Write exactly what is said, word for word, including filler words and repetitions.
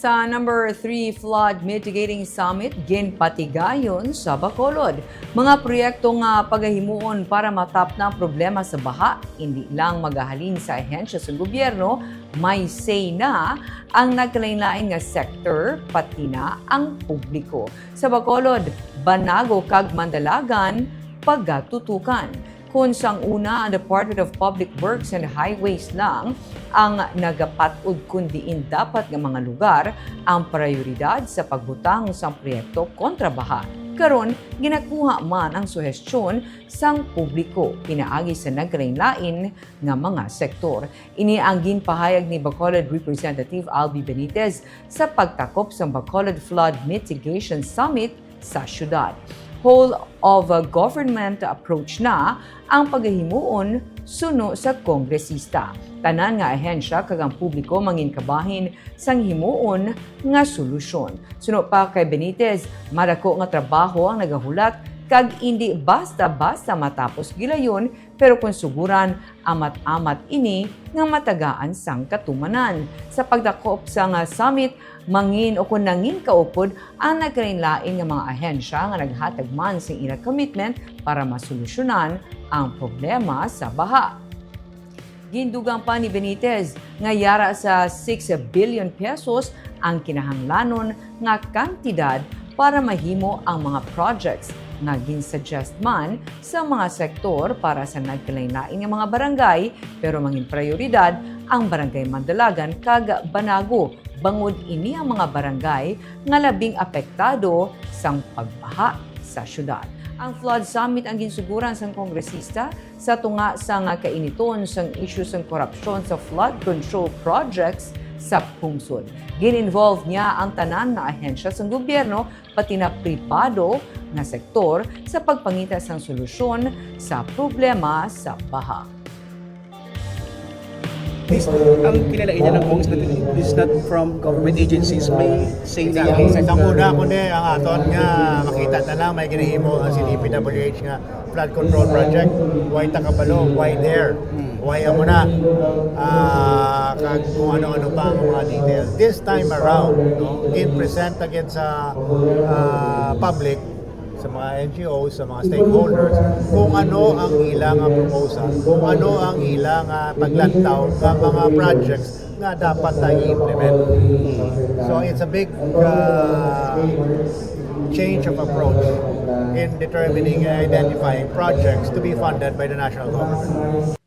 Sa number three Flood Mitigating Summit, ginpatigayon sa Bacolod. Mga proyekto nga pagahimuon para matapna ang problema sa baha, hindi lang magahalin sa ahensya sa gobyerno, may say na ang nagkalain-lain nga sector, pati na ang publiko. Sa Bacolod, Banago kag Mandalagan, pagatutukan. Kon sang una, ang Department of Public Works and Highways lang ang nagapat-od, kun diin dapat nga mga lugar ang prioridad sa pagbutang sang proyekto kontra baha. Karon, ginakuha man ang suhestyon sang publiko pinaagi sa nagkalain-lain nga mga sektor. Ini ang ginpahayag ni Bacolod Representative Albi Benitez sa pagtakop sang Bacolod Flood Mitigation Summit sa syudad. Whole of a government approach na ang pagahimuon suno sa kongresista. Tanan nga ahensya kag ang publiko manginkabahin sang himuon nga solusyon. Suno pa kay Benitez, madako nga trabaho ang nagahulat kag indi basta-basta matapos gilayon, pero kon suguran, amat-amat ini nga matagaan sang katumanan. Sa pagdakop sang summit, mangin o kon nangin kaupod ang nagkalain-lain nga mga ahensya nga naghatag man sing ila commitment para masolusyonan ang problema sa baha. Gindugang pa ni Benitez nga yara sa six billion pesos ang kinahanglanon nga kantidad para mahimo ang mga projects nga ginsuggest man sa mga sektor para sa nagkalain-lain nga mga barangay, pero mangin prioridad ang Barangay Mandalagan kag Banago, bangod ini ang mga barangay nga labing apektado sang pagbaha sa syudad. Ang Flood Summit ang ginsuguran sang kongresista sa tunga sang kainiton sang isyu sang korupsyon sa flood control projects sa pungsod. Gin-involve niya ang tanan nga ahensya sang gobyerno, pati na pribado nga sektor, sa pagpangita sang solusyon sa problema sa baha. This, ang kinalain niya ng Congress na is not from government agencies, may say na. Sa una, kundi ang aton nga makita na lang may ginahimo ang C D P W H nga flood control project. Why ta kabalo? Why there? Why amo na? Ah, kag kung ano-ano pa ang mga details. This time around, no, gin-present again sa ah, public, sa mga N G Os, sa mga stakeholders, kung ano ang ila nga proposal, kung ano ang ila nga paglantaw nga mga projects nga dapat na i-implement. So it's a big uh, change of approach in determining and identifying projects to be funded by the national government.